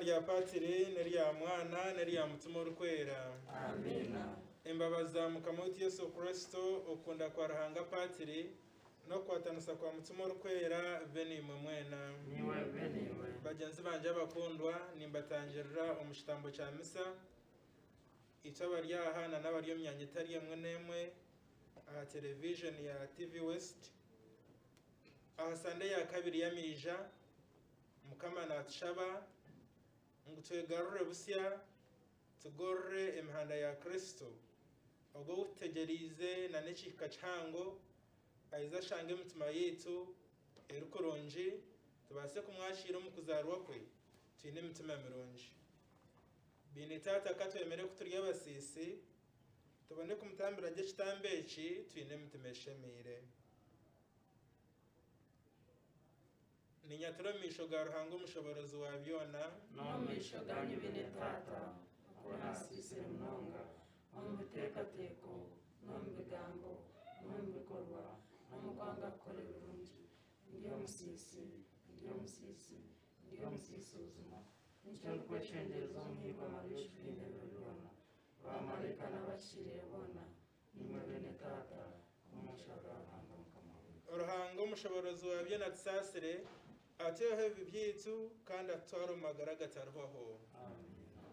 rya Patiri n'erya Mwana n'erya Mutima Orikwera. Amiina. Embabazi za Mukama waitu Yesu Kristo, okukunda kwa Ruhanga Patiri, n'okukwatanisa kwa Mutima Orikwera bibe naimwe mwena. Niiwe bibe naiwe. Bagyenzi bangye abakundwa, nimbatangirira omu kitambo kya Misa, itwe abari aha na n'abari omu myanya etari emwe n'emwe aha television ya TV West. Aha Sande ya kabiri y'amaija, Mukama naatushaba ngu twegarure busya, tugorore emihanda ya Kristo, ogwo ou tutegyereize na n'ekihika kihango, aije ashange emitima yaitu eri kurungi, tubaase kumwakiira omu kuzaarwa kwe twine emitima mirungi. Beine Taata ka twemere ku turi abasiisi, tubone kumutambira gye ekitambo eki twine emitima eshemeire. Ninyatura omu maisho ga Ruhanga Omushoboorozi wa byona. N'omu maisho gaanyu beene Taata, oku naasiisire munonga omu biteekateeko n'omu bigambo n'omu bikorwa n'omu kwanga kukora ebirungi. Ndi omusiisi, ndi omusiisi, ndi omusiisi buzima. Nikyo ndikweshengyereza omuhirwa Mariya Oshushaine ebiro byona, baamaraika n'abahikiriire boona, Niimwe beene Taata, omunshabira Ruhanga Mukama waitu. Ruhanga omushoborozi wa byona atusaasire, atwiheho ebibi byaitu, kandi atutware omu magara agatarihwaho. Amiina.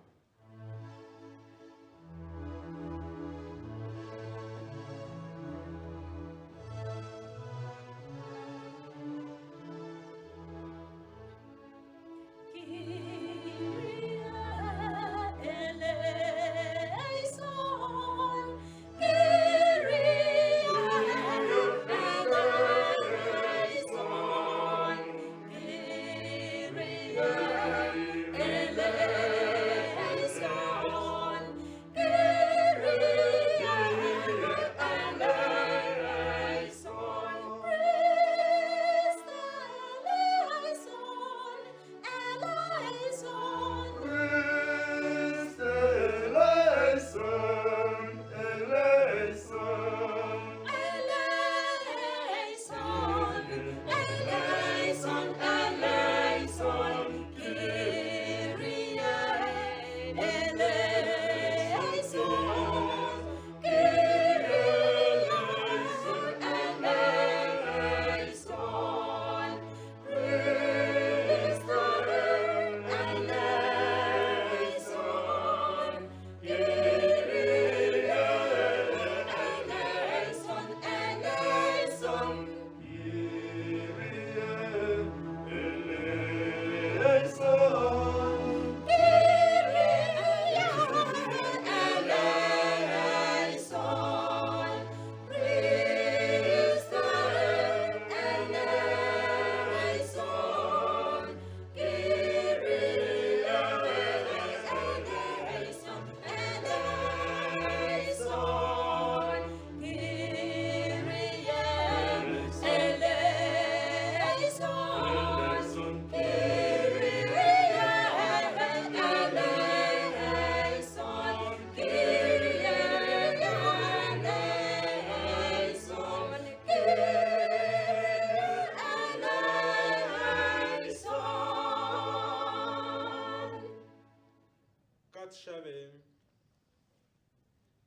Ka tushabe.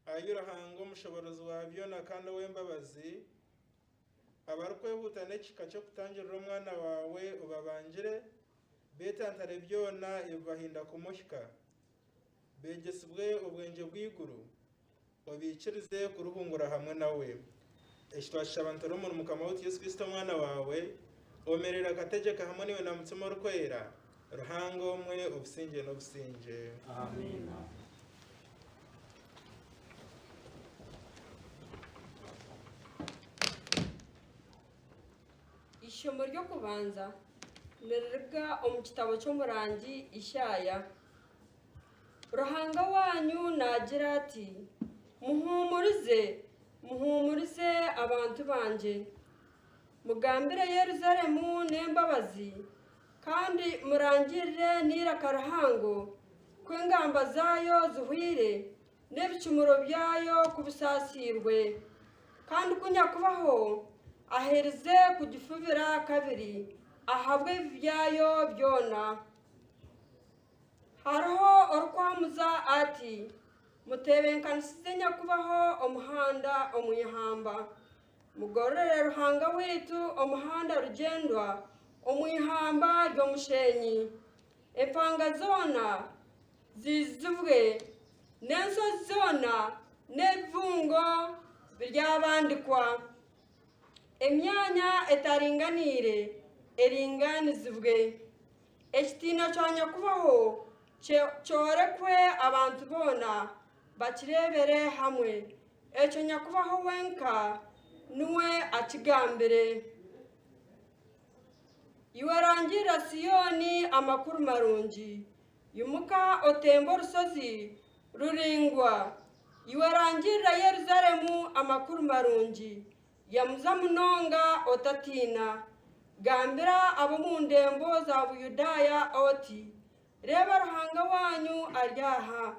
Ai Ruhanga omushoborozi wa byona kandi ow'embabazi, abarikwehuuta n'ekihika ky'okutangirira omwana waawe obabangire, beetantare byona ebibahinda kumuhika. Beegyesibwe obwengye bw'eiguru, obaikirize kuruhungura hamwe nawe. Eki twakishaba nituri omuri Mukama waitu Yesu Kristo Omwana waawe, omereire akategyeka hamwe naiwe na Mutima Orikwera, Ruhanga omwe, obusingye n'obusingye. Amiina. Eishomo ry'okubanza niriruga omu kitabo ky'omurangi Ishaaya. Ruhanga waanyu naagira ati, Muhuumurize, muhuumurize abantu bangye. Mugambire Yerusaalemu n'embabazi, kandi murangirire n'eiraka rihango ku engamba zaayo zihwaire, n'ebicumuro byayo ku bisaasiirwe, kandi ku Nyakubaho aherize kugifubira kabiri ahabw'ebibi byayo byona. Hariho orikwamuza ati, Muteebenkanisize Nyakubaho omuhanda omu ihamba, mugororere Ruhanga waitu omuhanda rugyendwa omu ihamba ry'omusheenyi. Empanga zoona ziizibwe, n'enshozi zoona n'ebibungo biryabandikwa. Emyanya etaringaniire eringaanizibwe. Ekitiinwa kya Nyakubaho kyorekwe abantu boona bakireebere hamwe. Ekyo Nyakubaho wenka niwe akigambire. Iwe rangirira Siyooni amakuru marungi, imuka otembe orushozi ruraingwa. Iwe rangirira Yerusaalemu amakuru marungi, Yamuza munonga otatiina. Gambira ab'omu ndembo za Buyudaaya oti, Reeba Ruhanga waanyu ari aha!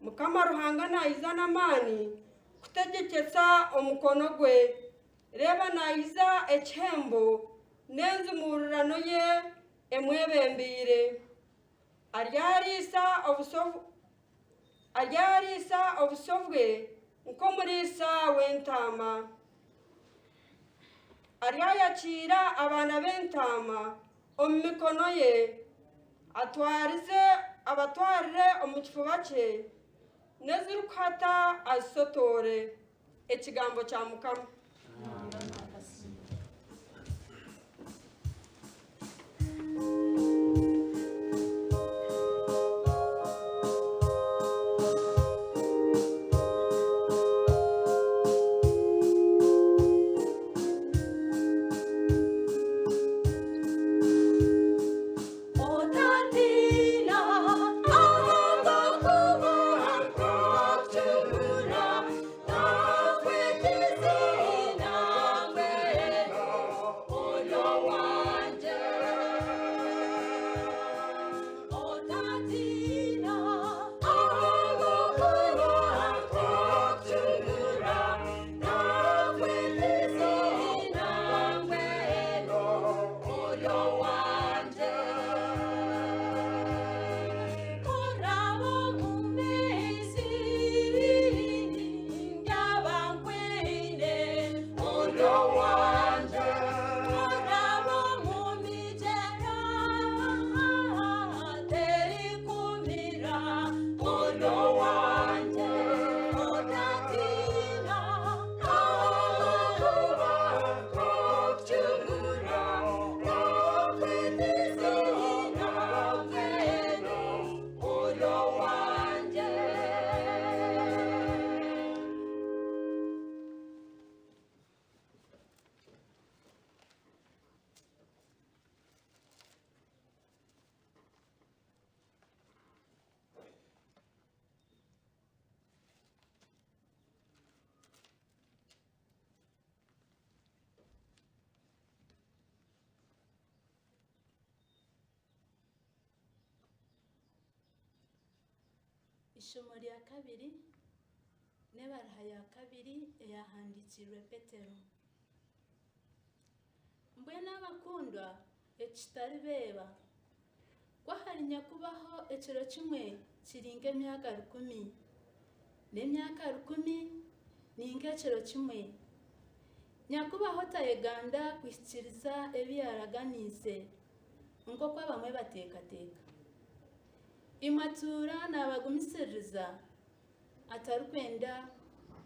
Mukama Ruhanga naija n'amaani kutegyekyesa omukono gwe. Reeba naija ekihembo n'enzimuurirano ye emwebembeire. Aryariisa obusyo bwe nk'omuriisa w'entaama. Aryayakiira abaana b'entaama omu mikono ye, atwarize abatwarire omu kifuba kye, n'ezirikuhata azisotoore. Ekigambo kya Mukama. Eishomo rya kabiri n'ebaruha ya kabiri eyahandiikirwe Petero. Mbwenu abakundwa, eki kitaribeeba, Ku ahari Nyakubaho ekiro kimwe kiri nk'emyaka rukumi, n'emyaka rukumi ni nk'ekiro kimwe. Nyakubaho tayeganda kuhikiiriza ebi yaaraganiise, nk'oku abamwe bateekateeka. Imwe atuura naabagumisiririza, atarikwenda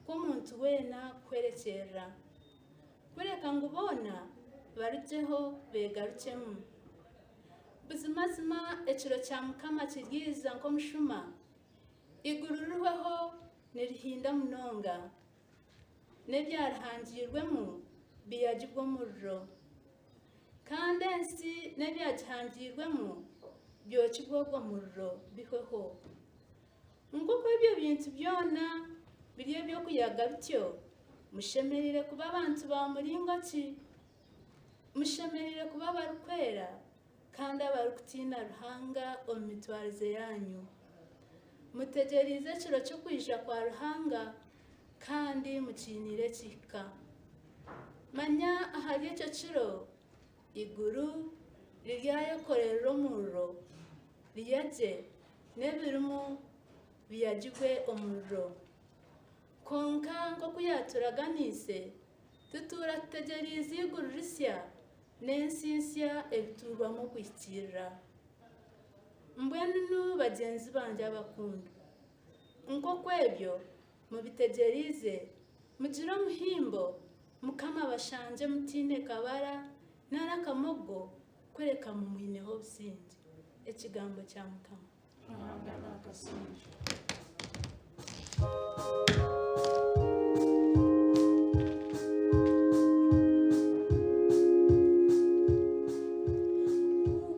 ku omuntu weena kuhwerekyerera, kureka ngu boona barugyeho beegarukyemu. Buzimazima ekiro kya Mukama kiryaija nk'omushuma, eiguru rihweho nirihinda munonga, n'ebyarihangiirwemu biyagibwe omuriro, kandi ensi n'ebyagihangiirwemu byokibwe ogwo muriro bihweho. Nk'oku ebyo bintu byona biri eby'okuyaga bityo, mushemereire kuba abantu ba muringo ki? Mushemereire kuba abarikwera kandi abarikutiina Ruhanga omu mitwarize yaanyu. Mutegyereize ekiro ky'okwija kwa Ruhanga kandi mukiiniire ekihika. Manya ahari ekyo kiro eiguru riryayekorerera omuriro, riyagye. n'ebirimu biyagibwe omuriro. Kwonka nk'oku yaaturaganiise, tutuura tutegyereize eiguru risya n'ensi nsya ebituurwamu okuhikiirira. Mbwenu nu bagyenzi bangye abakundwa, nk'oku ebyo mubitegyereize, mugire omuhimbo, Mukama abashangye mutaine kabara nari akamogo, kureka mumwineho obusingye. Ekigambo kya Mukama. Ruhanga naakasingye.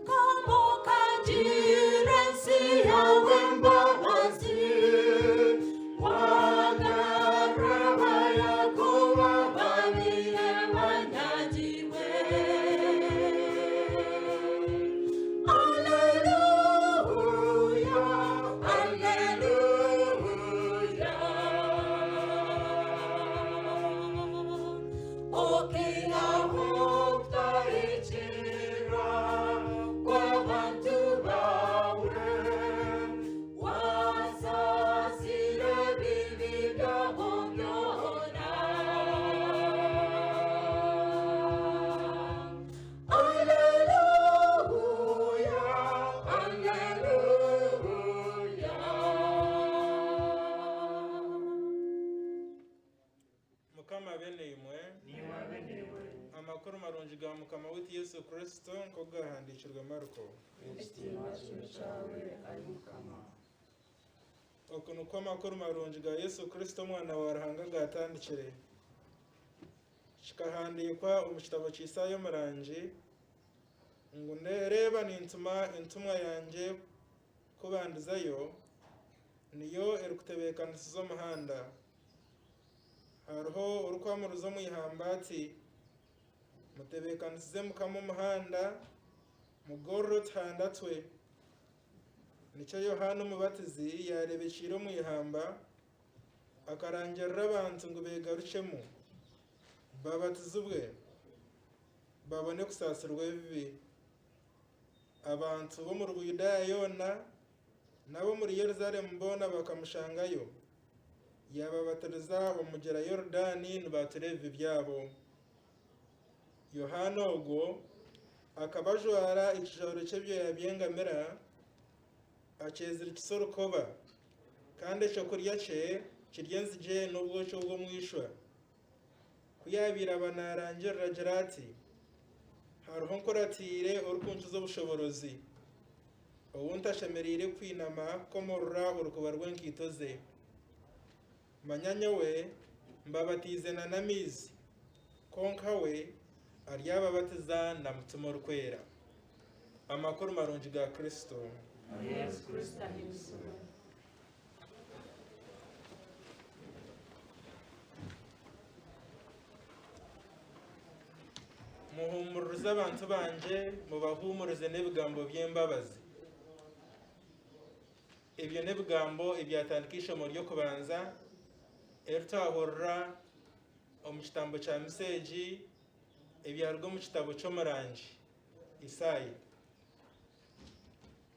Mukama okagira ensi yawe embabazi, wagarura abayakuba babaire banyagirwe. Alleluia, Alleluia. Okwihaho okutahikirira kw'abantu bawe, wasaasira ebibi byabo byona. Alleluia, Alleluia. Mukama abe naimwe. Niiwe abe naiwe. Amakuru marungi ga Mukama waitu Yesu Kristo nk'oku gahandiikirwe Mariko. Ekitiinwa kibe kyawe, ai Mukama. Oku nikwo amakuru marungi ga Yesu Kristo Omwana wa Ruhanga gaatandikire. Kikahandiikwa omu kitabo kya Isaaya omurangi ngu, Reeba nintuma entumwa yangye kukubandizayo, niyo erikutebeekanisiza omuhanda. Hariho orikwamuriza omu ihamba ati, Mutebeekanisize Mukama omuhanda, mugorore otuhanda twe. Nikyo Yohaana Omubatizi yaareebekiire omu ihamba, akarangirira abantu ngu beegarukyemu, babatizibwe, babone kusaasirwa ebibi. Abantu b'omuri Buyudaaya yoona n'ab'omuri Yerusaalemu boona bakamushangayo, yaababatiriza omu mugyera Yorudaani nibaatura ebibi byabo. Yohaana ogwo akaba ajwara ekijwaro ky'ebyoya by'engamira, akyezirikisa orukoba, kandi ekyokurya kye kiri enzigye n'obwoki obw'omu ishwa. Ku yaabaire aba naarangirira agira ati, Hariho onkuratiire orikunkiza obushoboorozi, ou ntashemereire kwinama kukomorora orukoba rw'enkaito ze. Manya nyowe mbabatiize na n'amaizi, kwonka we aryababatiza na Mutima Orikwera. Amakuru marungi ga Kristo. Yesu Kristo ahimbisibwe. Muhuumuririze abantu bangye, mubahuumurize n'ebigambo by'embabazi. Ebyo n'ebigambo ebyatandika eishomo ry'okubanza eri twahurira omu kitambo kya misa egi ebyaruga omu kitabo ky'omurangi Isaaya.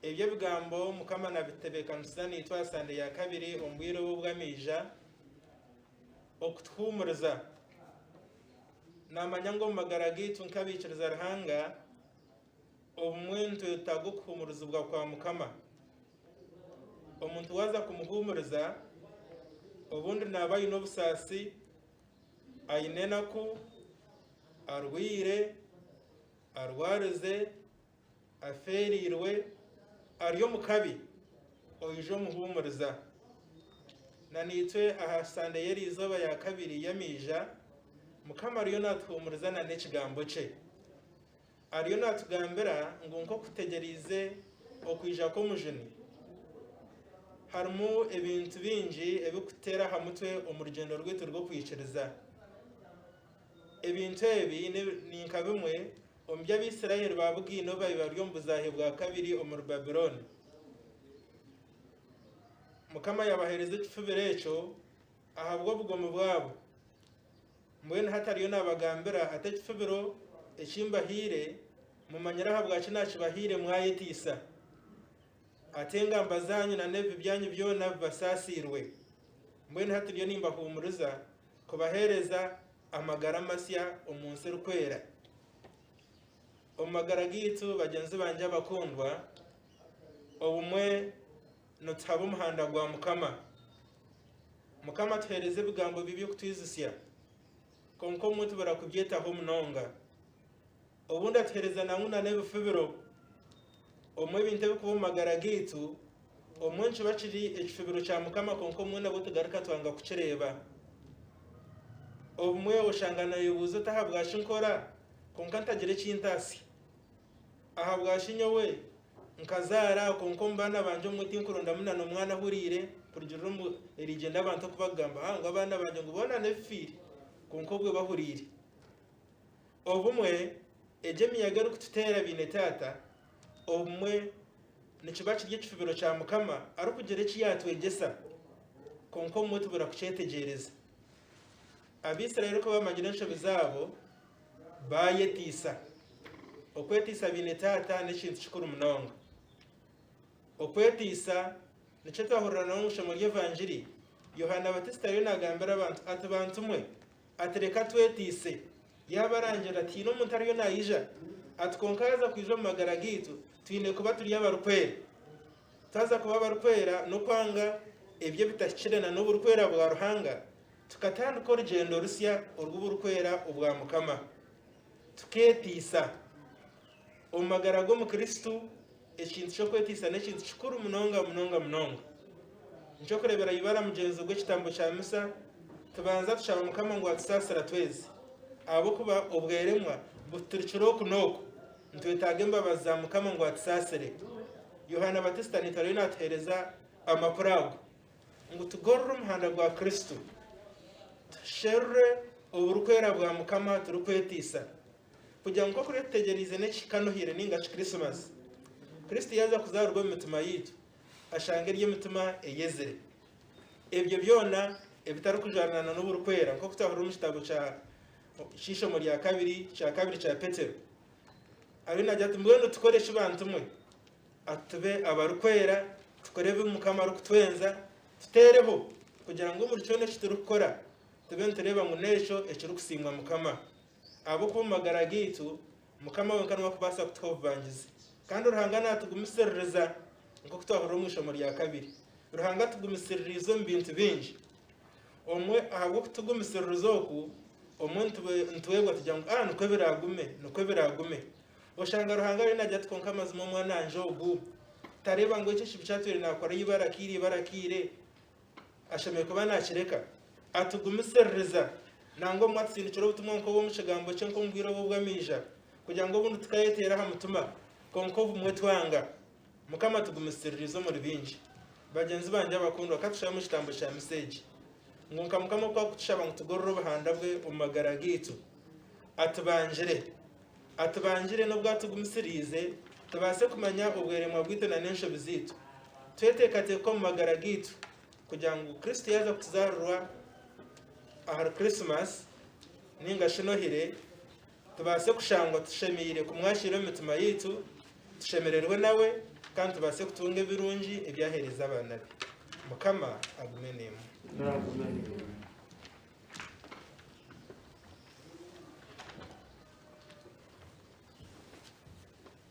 Ebyo ebigambo Mukama nabitutebeekanisiza naitwe aha Sande ya kabiri omu bwire obu obw'amaija okutuhuumuriza. Naamanya ngu omu magara gaitu nk'abaikiriza Ruhanga, obumwe nitwetaaga okuhuumurizibwa kwa Mukama. Omuntu waaza kumuhuumuriza, obundi naaba aine obusaasi, aine enaku, arwaire, arwarize, afeereirwe, ari omu kabi, oija omuhuumuriza. Na naitwe aha Sande y'eriizooba ya kabiri y'amaija, Mukama ariyo naatuhuumuriza na n'Ekigambo kye. Ariyo naatugambira ngu nk'oku tutegyereize okwija kw'Omujuni, harimu ebintu bingi ebirikututeera aha mutwe omu rugyendo rwaitu rw'okwikiriza. Ebintu ebi ni nka bimwe omu bi Abaisraeli baabugaine obu baabaire bari omu buzaahe bwa kabiri omuri Babulooni. Mukama yaabaheereza ekifubiro ekyo ahabw'obugomi bwabo. Mbwenu hati ariyo naabagambira ati, Ekifubiro eki mbahaire, mumanyire ahabwaki naakibahaire mwayeteisa. Ati engamba zaanyu na n'ebibi byanyu byona bibasaasiirwe. Mbwenu hati ndiyo nimbahuumuriza kubaheereza amagara masya omu nsi erikwera. Omu magara gaitu bagyenzi bangye abakundwa, obumwe nituhaba omuhanda gwa Mukama. Mukama atuheereza ebigambo bye by'okutwijutsya, kwonka obumwe tubura kubyetaho munonga. Obundi atuheereza nangwa na n'ebifubiro. Obumwe ebintu ebirikuba omu magara gaitu, obumwe nikiba kiri ekifubiro kya Mukama kwonka obumwe nabwo tugaruka twanga kukireeba. Obumwe oshanga nooyebuuza oti ahabwaki nkora kwonka ntagira eki ntatsya? Ahabwaki nyowe nkazaara kwonka omu baana bangye obumwe tinkurondamu na n'omwana ahuriire kurugiirira omu eriigyenda abantu oku bakugamba ngu abaana bangye ngu boona n'ebifiire kwonka obwe bahuriire. Obumwe egyo emiyaga erikututeera baine taata, obumwe nikiba kiri ekifubiro kya Mukama arikugira eki yaatwegyesa, kwonka obumwe tubura kukyetegyereza. Abaisraeli ku baamanyire enshobi zaabo, baayetiisa. Okweteisa baine taata n'ekintu kikuru munonga. Okweteisa nikyo twahurira n'omu ishomo ry'Evangiri, Yohaana Batisita ariyo naagambira abantu ati, Bantu mwe, Ati, Reka twetiise. Yaabarangira ati, Haine omuntu ariyo naija. Ati, Kwonka yaaza kwija omu magara gaitu, twine kuba turi abarikwera. Twaza kuba abarikwera n'okwanga ebyo ebitahikire na n'oburikwera bwa Ruhanga, tukatandika orugyendo rusya orw'oburikwera obwa Mukama. Tukeetiisa. Omu magara g'Omukristo, ekintu ky'okwetiisa n'ekintu kikuru munonga munonga munonga. Nikyokureebera ibara mugyenzi gw'ekitambo kya misa, tubanza tushaba Mukama ngu atusaasire atweze. Ahabw'okuba obweremwa bututurikire oku n'oku, nitwetaaga embabazi za Mukama ngu atusaasire. Yohaana Batisita naitwe ariyo naatuheereza amakuru ago ngu tugorore omuhanda gwa Kristo, tusherure oburikwera bwa Mukama turikwetiisa. Kugira ngu nk'oku tutegyereize n'ekihika Nohire nainga shi Krisimasi, Kristo yaaza kuzaarwa omu mitima yaitu, ashanga eri emitima eyezire. Ebyo byona ebitarikujwanirana n'oburikwera, nk'oku twahurira omu kitabo kya ky'eishomo rya kabiri kya kabiri kya Petero, ariyo naagira ati mbwenu tukore ki bantu mwe? Ati tube abarikwera, tukore ebi Mukama arikutwenza, tuteereho kugira ngu omuri kyona eki turikukora tube nitureeba ngu n'ekyo ekirikusiimwa Mukama. Ahabw'okuba omu magara gaitu, Mukama wenka niwe arikubaasa kutuha obubangizi. Kandi Ruhanga naatugumisiririza nk'oku twahurira omu ishomo rya kabiri. Ruhanga atugumisiririize omu bintu bingi. Omwe ahabw'okutugumisiririza oku, omwe nitwebwa tugira ngu ah nikwo biraagume, nikwo biraagume. Oshanga Ruhanga ariyo naagira ati kwonka mazima omwana wangye ogu tareeba ngu eki ekibi kyatwire naakora ibara akaire ibara akaire. Ashemereire kuba naakireka. Atugumisiririza. Nangwa obumwe atusindikira obutumwa nk'obw'omu Kigambo kye nk'omu bwire obu obw'amaija, kugira ngu obundi tukayeteera aha mutima. Kwonka obumwe twanga. Mukama atugumisiririize omuri bingi. Bagyenzi bangye abakundwa, ka tushabe omu kitambo kya misa egi, ngu nka Mukama oku arikutushaba ngu tugorore obuhanda bwe omu magara gaitu, atubangire. Atubangire n'obu atugumisiriize, tubaase kumanya obweremwa bwaitu na n'enshobi zaitu. Tweteekateeke omu magara gaitu kugira ngu Kristo yaaza kutuzaarirwa ahari Krisimasi nainga shi Nohire, tubaase kushangwa tushemeire kumwakiira omu mitima yaitu, tushemererwe nawe kandi tubaase kutunga ebirungi ebi aheereza abaana be. Mukama agume naimwe. Naagume naiwe.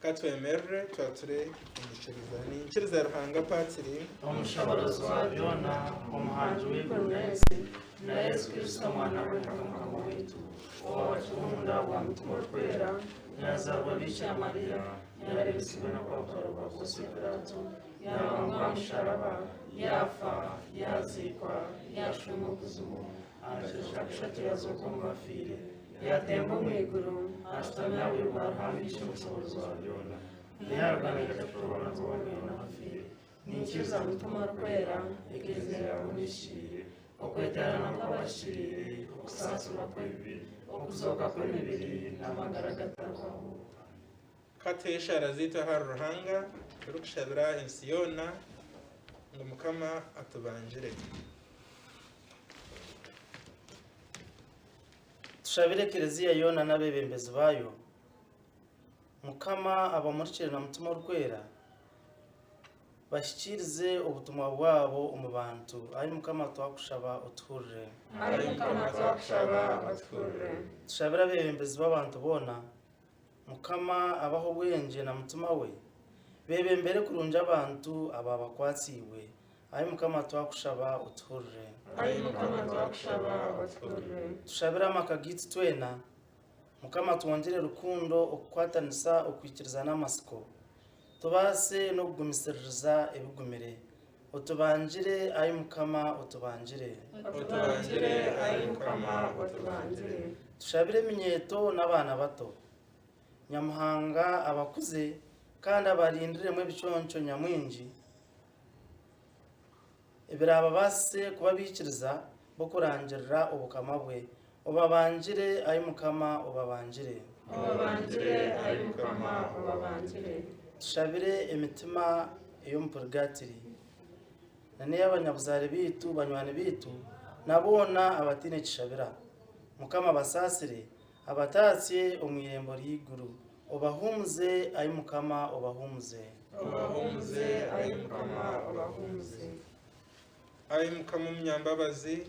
Ka twemerere twature enyikiriza. Niinyikiriza Ruhanga Patiri. Omushoboorozi wa byona, Omuhangi w'eiguru n'ensi, na Yesu Kristo Omwana we wenka Mukama waitu, owaabakirwe omunda ahabwa Mutima Orikwera, yaazaarwa Biikira Mariya, yaareebesibwa enaku aha butware bwa Pontio Pilaato, yaabambwa aha musharaba, yaafa, yaaziikwa, yaashuuma okuzimu, aha kiro kya kushatu yaazooka omu bafiire, Yaatemba omu iguru, ashutami aha buryo bwa Ruhanga Ishe Omushoboorozi wa byona. Niyo naija kuturoora twongera n'abafiire. Niinyikiriza Mutima Orikwera, Eklezia yaawe ehikiriire, okweteerana kw'abahikiriire, okusaasirwa kw'ebibi, okuzooka kw'emibiri, n'amagara agatahwaho. Ka tuhe eshaara zaitu ahari Ruhanga turikushabira ensi yoona ngu Mukama atubangire. Tushabire Ekelezia yoona n'abeebembezi baayo, Mukama abamurikire na Mutima Orikwera, Bahikiirize obutumwa bwabo omu bantu. Ai Mukama twakushaba otuhurire. Ai Mukama twakushaba otuhurire. Tushabire abeebembezi b'abantu boona, Mukama abahe obwengye na Mutima we, beebembere kurungi abantu ababakwatsiibwe. Ai Mukama twakushaba otuhurire. Ai Mukama twakushaba otuhurire. Tushabire amaka gaitu twena, Mukama atwongyere rukundo, okukwatanisa, okwikiriza n'amatsiko, tubaase n'okugumisiririza ebigumire. Otubangire, ai Mukama, otubangire. Otubangire, ai Mukama, otubangire. Tushabire eminyeeto n'abaana bato. Nyamuhanga abakuze kandi abarindiremu ebiconco nyamwingi ebiraababaasise kuba abaikiriza b'okurangirira obukama bwe. Obabangire, ai Mukama, obabangire. Obabangire, ai Mukama, obabangire. Tushabire emitima ey'omu purigatiri na n'ey'abanyabuzaare baitu, banywani baitu, na boona abataine kishabira. Mukama abasaasire, abataatsye omu irembo ry'eiguru. Obahuumuze, ai Mukama, obahuumuze. Obahuumuze, ai Mukama, obahuumuze. Ai Mukama omunyambabazi,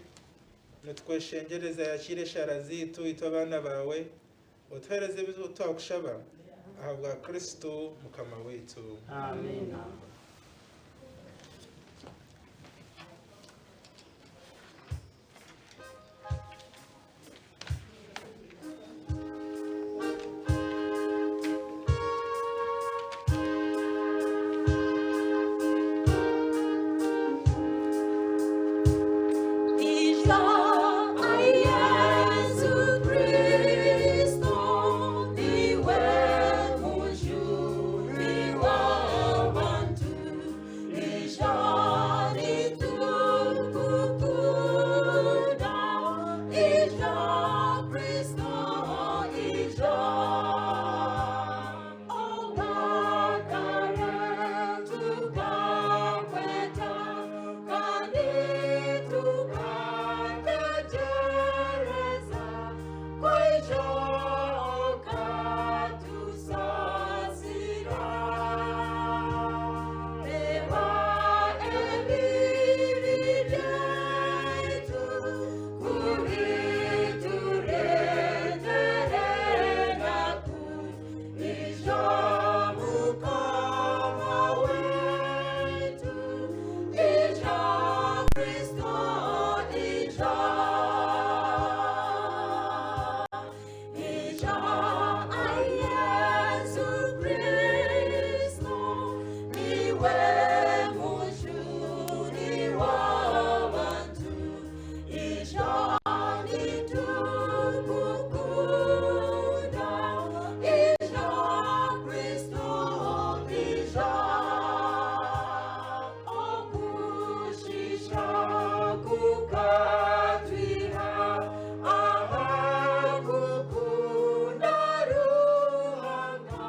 nitukweshengyereza yakiira eshaara zaitu itwe abaana baawe, otuheereze ebi twakushaba ahabwa Kristo Mukama waitu. Amiina. Ija, ai Yesu Kristo, niwe mujuni w'abantu. Ija nitukukunda, ija Kristo, ija. Obwakare tukakweta, kandi tukategereza kwija okatusasira. Reba ebibi byaitu, kubituretere enaku. Ija Mukama waitu, ija Kristo, ija. Ija, ai Yesu Kristo, niwe mujuni w'abantu. Ija nitukukunda, ija Kristo, ija. Okushisha kukatwiha, ahakukunda Ruhanga,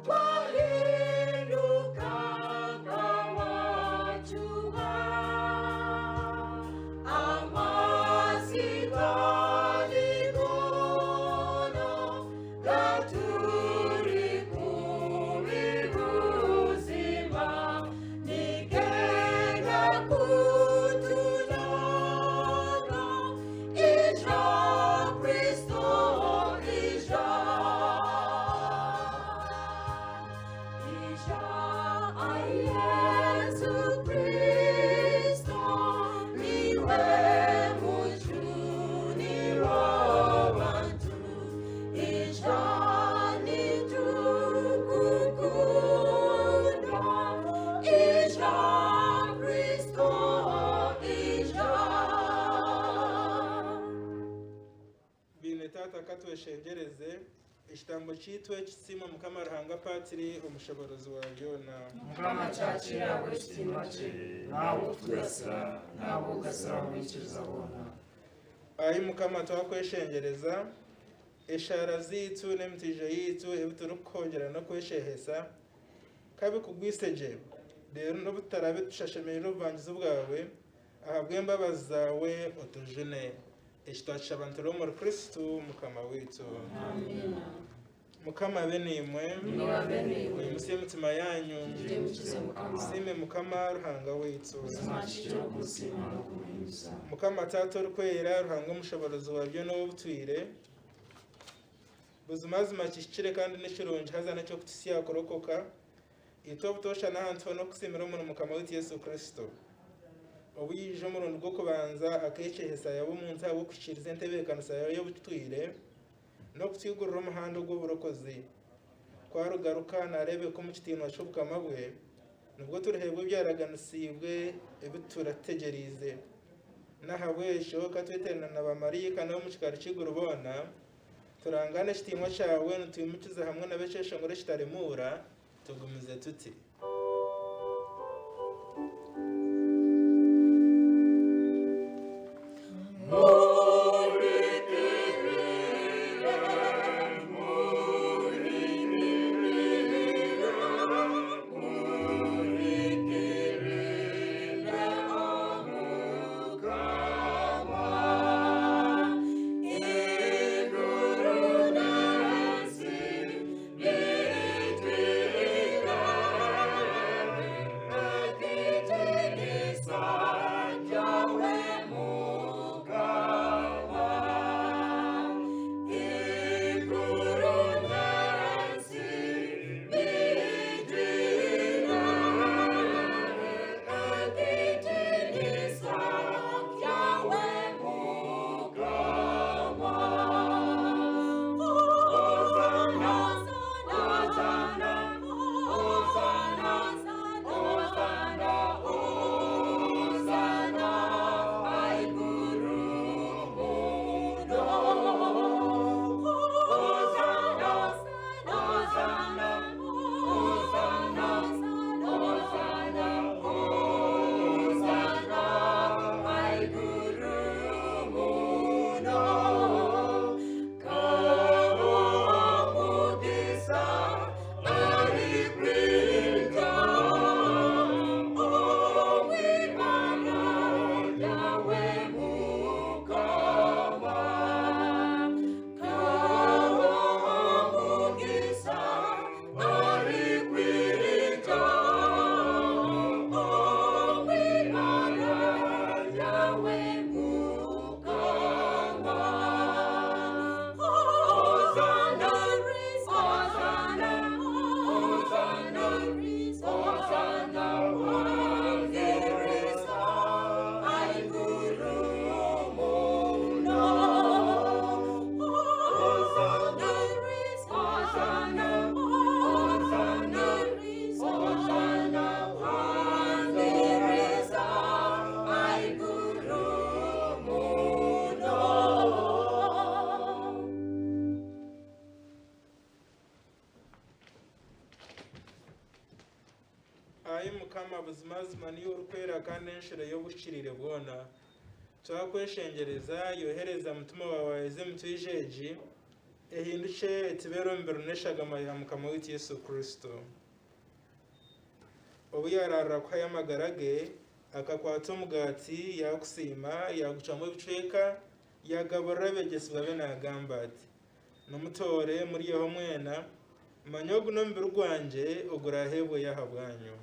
twahinduka nk'abacuba. Amazitani gono gaturi kubibuzima, nigenda kutujana, ija Kristo, ija. Ija, ai Yesu Kristo, niwe mujuni w'abantu. Ija nitukukunda, ija Kristo, ija. Biine taata katweshengyereze, ekitambo kyaitu ekisiimwa Mukama Ruhanga Paatiri omushoboorozi wa byona. Mukama akyakiire ahabw'ekitiinwa kye, n'ahabw'okutugasira, n'ahabw'okugasira abamwikiriza boona. Ai Mukama twakweshengyereza, eshaara zaitu n'emitiijo yaitu ebi turikuhongyera n'okweshehesa, kabikugwise gye, reero n'obu tutarabe tushashemereire obubangizi bwawe, ahabw'embabazi zaawe otujune. Eki twakishaba nituri omuri Kristo Mukama waitu. Amiina. Mukama abe niimwe. Niwe abe niiwe. Mwimutsye emitima yanyu. Tuyimukize Mukama. Tusiime Mukama Ruhanga waitu. Buzima kihikire okumusiima n'okumuhimbisa. Mukama Taata orikwera, Ruhanga omushoborozi wa byona ow'obutwire, buzimazima kihikire kandi nikirungi haza n'eky'okututsya kurokoka, itwe obutoosha n'ahantu hoona okusiimira omuri Mukama waitu Yesu Kristo. Obu yaija omurundi gw'okubanza akeekyehesa yaaba omuntu ahabw'okuhikiiriza entebeekanisa yaawe y'obutwire n'okutwigurira omuhanda ogw'oburokozi. Ku arigaruka naareebeka omu kitiinwa ky'obukama bwe, nibwo turiheebwa ebyaraganisiibwe ebi turategyereize. N'ahabw'ekyo ka tweteerane na baamaraika n'ab'omu kikaari ky'eiguru boona, turangane ekitiinwa kyawe nitwimukiza hamwe nabo ekyeshongoro ekitaremuura, tugumize tuti. Ai Mukama, buzimazima niiwe orikwera kandi enshuro y'obuhikiriire bwona. Twakweshengyereza, yohereza Mutima waawe aheze emitwijo egi, ehindukye etubeere omubiri n'eshagama ya Mukama waitu Yesu Kristo. Obu yaaraarira kuhayo amagara ge, akakwata omugaati, yaagusiima, yaagucwamu ebicweka, yaagaburira abeegyesibwa be naagamba ati, Nimutoore muryeho mwena, manya ogu n'omubiri gwangye oguraaheebweyo ahabwanyu.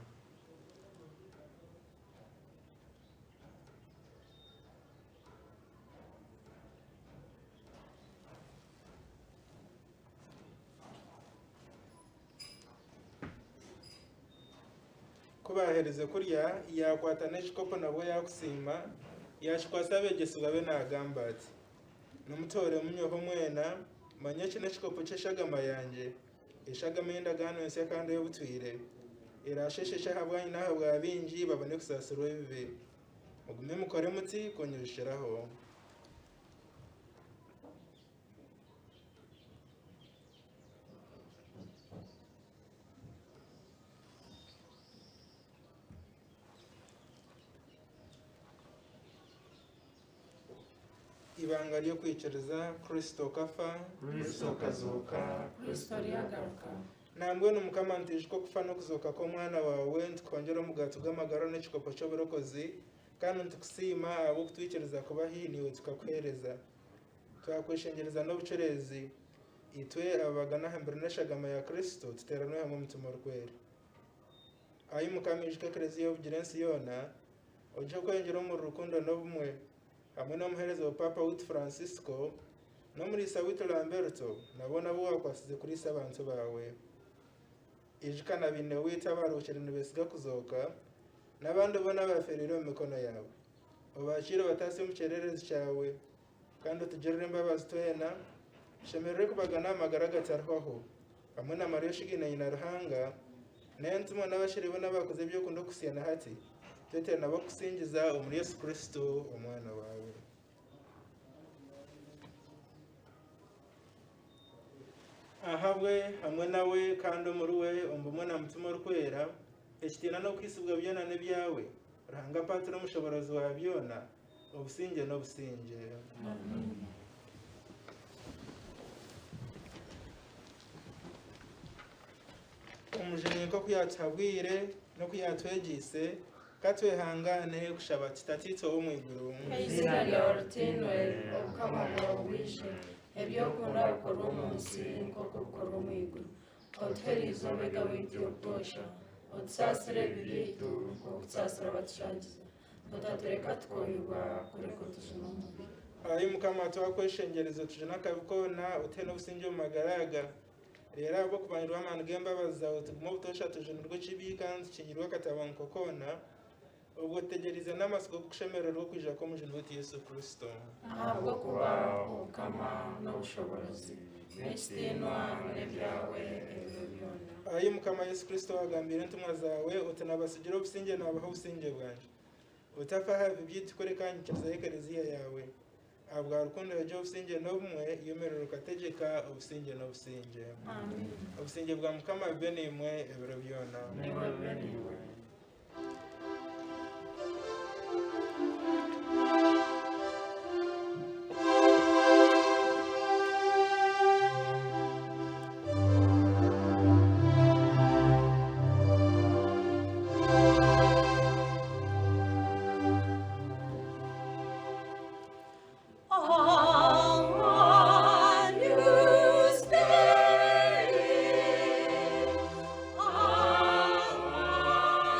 Ku baaherize kurya, yaakwata n'ekikopo nabwo yaakusiima, yaakikwatsa abeegyesibwa be naagamba ati, Nimutoore munyweho mwena, manya eki n'ekikopo ky'eshagama yangye, eshagama ey'endagaano ensya kandi ey'obutwire, eraasheeshekye ahabwanyu n'ahabwa baingi babone kusaasirwa ebibi. Mugume mukore muti kunyijukiraho. Ibanga ry'okwikiriza, Kristo okafa, Kristo okazooka. Kristo aryagaruka. Nambwenu Mukama nitwijuka okufa n'okuzooka kw'Omwana waawe, nitukwongyera omugaati gw'amagara n'ekikopo ky'oburokozi, kandi nitukusiima ahabw'okutwikiriza kuba haihi naiwe tukakuheereza. Twakweshengyereza n'obucureezi. Itwe ababagana aha mibiri n'eshagama ya Kristo tuteeranwe hamwe omutima orikwera. Ai Mukama ijuka Eklezia obugire ensi yoona, ogihe okweyongyera omuri rukundo n'obumwe, hamwe n'omuheereza wa Paapa waitu Francisco, n'omuriisa waitu Lamberto, na boona abu waakwasize kuriisa abantu baawe. Ijuka na baine waitu abaruhukire nibeesiga kuzooka, n'abandi boona abaafeereire omu mikono yaawe. Obakiire obataasye omu kyererezi kyawe, kandi otugirire embabazi twena, tushemererwe kubagana aha magara agatarihwaho, hamwe na Mariya oshigaine nyina Ruhanga, n'entumwa n'abashire boona abakoze eby'okunda okuhitsya na hati, twetere nabo kukusingiza omuri Yesu Kristo Omwana waawe. Ahabwe, hamwe nawe, kandi omuri we, omu bumwe na Mutima Orikwera, ekitiinwa n'okuhiisibwa byona n'ebyawe, Ruhanga Patri Omushoboorozi wa byona, obusingye n'obusingye. Omujuni nk'oku yaatuhabwire n'oku yaatwegyeise, ka twehangane kushaba tuti, Tataitwe ow'omu iguru, Eiziina ryawe ritiinwe, obukama bwawe bwije, eby'okunda bikorwe omu nsi nk'oku bikorwa omu iguru. Otuhe eriizooba egabo yaitu y'obutoosha, otusaasire ebibi byaitu nk'oku tusaasira abatushangiza, otatureka tukohibwa kureka otujune omubi. Ai Mukama, twakweshengyereza otujune akabi koona, otuhe n'obusingye omu magara aga. Reero ahabw'okumanyirwa amaani g'embabazi zaawe tugume obutoosha tujunirwe ekibi kandi tukingirwe akatabanguko koona, obwo tutegyereize n'amatsiko g'okushemerererwa okwija kw'Omujuni waitu Yesu Kristo. Ahabw'okuba obukama n'obushoboorozi n'ekitiinwa n'ebyawe ebiro byona. Ai Mukama Yesu Kristo, waagambiire entumwa zaawe oti, Naabatsigira obusingye, naabaha obusingye bwangye. Otafa aha bibi byaitu, kureka aha nyikiriza y'Ekelezia yaawe. Ahabwa rukundo egyo obusingye n'obumwe, yemerera okategyeka obusingye n'obusingye. Obusingye bwa Mukama bube naimwe ebiro byona. Niwe bube naiwe. Agnus Dei, Agnus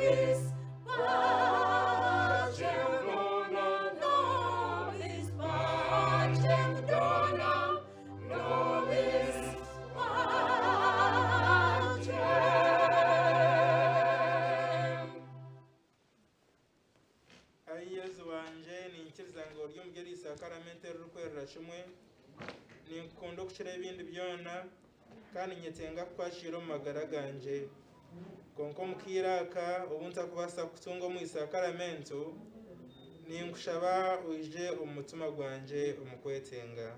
nobis pacem dona nobis pacem dona nobis pacem. Ai Yezu wanje ninkiriza ngu ori omu eri sakaramento eririkwerera kimwe ninkukunda okukira ebindi byona kandi nyetenga kukwakira omu magara gangye konka omu kaire aka obu ntakubaasa kukutunga omu isakaramento ninkushaba oije omu mutima gwangye omu kwetenga.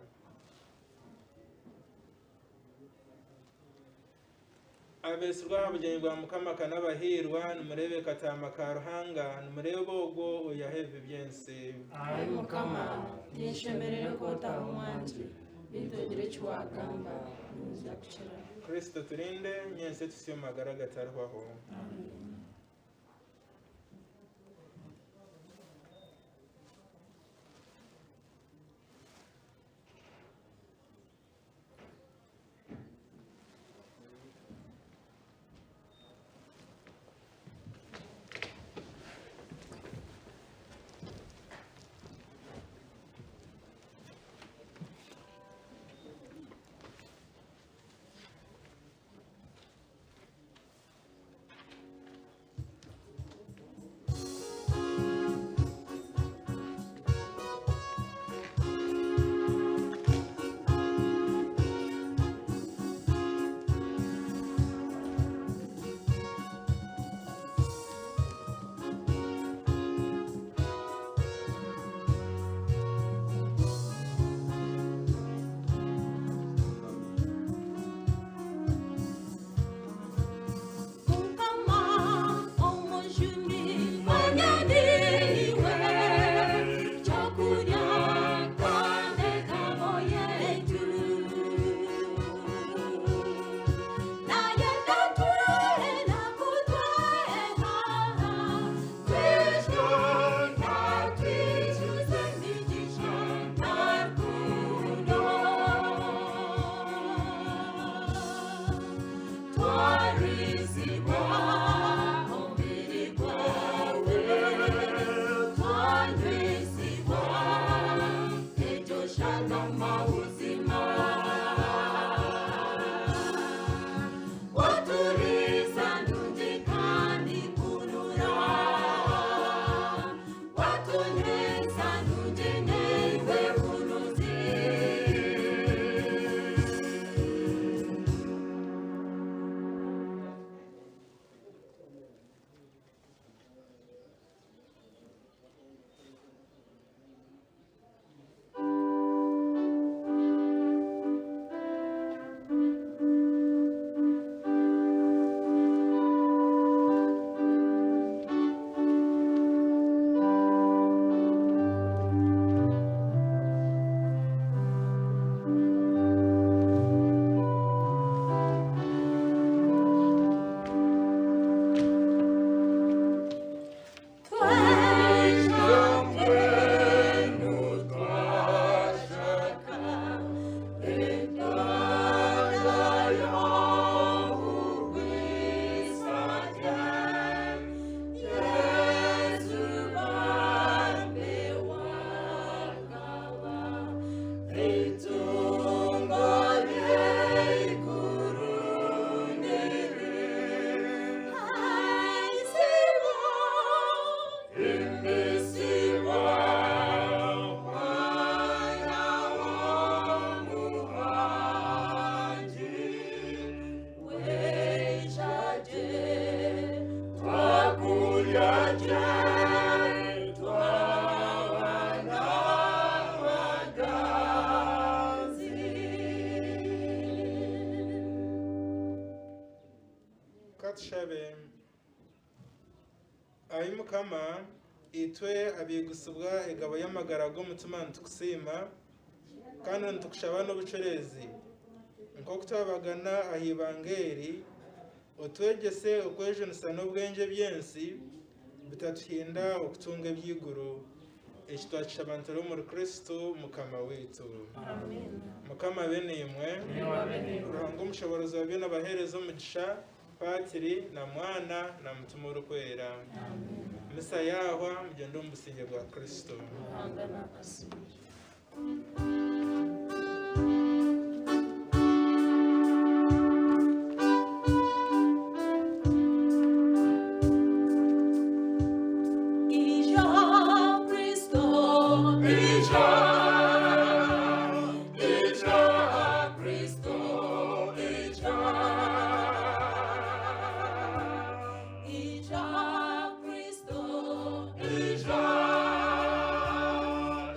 Abeesirwa aha bugyenyi bwa Mukama kanabahiirwa nimureebe kataama ka Ruhanga nimureebe ogwo oihaho ebibi by'ensi. Ai Mukama, tinshemereire kwotaha omwangye, beitu ogire eki waagamba, niinyija kukira. Kristo turinde nyensi etuhitsye omu magara agatarihwaho. Mukama omujuni wanyaniwe kyokulya kandekamo yetu naye natwe nakutweha Kristo natwijuze migisha na rukundo twarizibwa umubiri gwawe twanywisibwa iryo shagama buzima waturiza ndundi kandi kurura watunywesa ndundi newe bunuzi. Katushabe. Ai Mukama, itwe abigusibwa egabo y'amagara g'omutima nitukusiima kandi nitukushaba n'obucureezi nk'oku twabagana aha ibanga eri otwegyese okwejunisa n'obwengye by'ensi bitatuhinda okutunga eby'iguru. Eki twakishaba nturi omuri Kristo Mukama waitu. Mukama abe naimwe. Ruhanga omushoborozi wa byona abaheereza omugisha. Patiri na Mwana na Mutima Orikwera. Misa yaahwa, mugyende omu busingye bwa Kristo. Ruhanga naakasiime. Ija Kristo, Ija, Ija Kristo, Ija, Ija Kristo, Ija,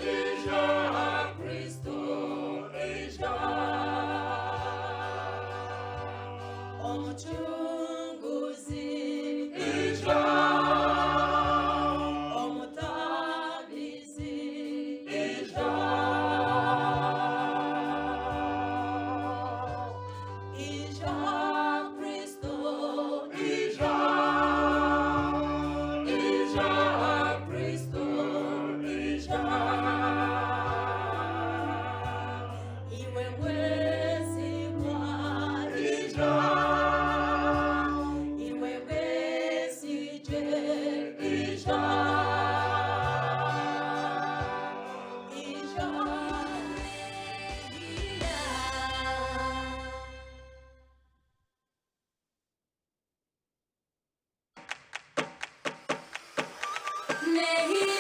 Ija Kristo, Ija. Omucunguzi, Ija, Omutabizi, Ija, Ija Kristo, Ija, Ija Kristo, Ija. Iwe mwesigwa, Ija, iwe mwesigye, Ija, Ija. Nehira.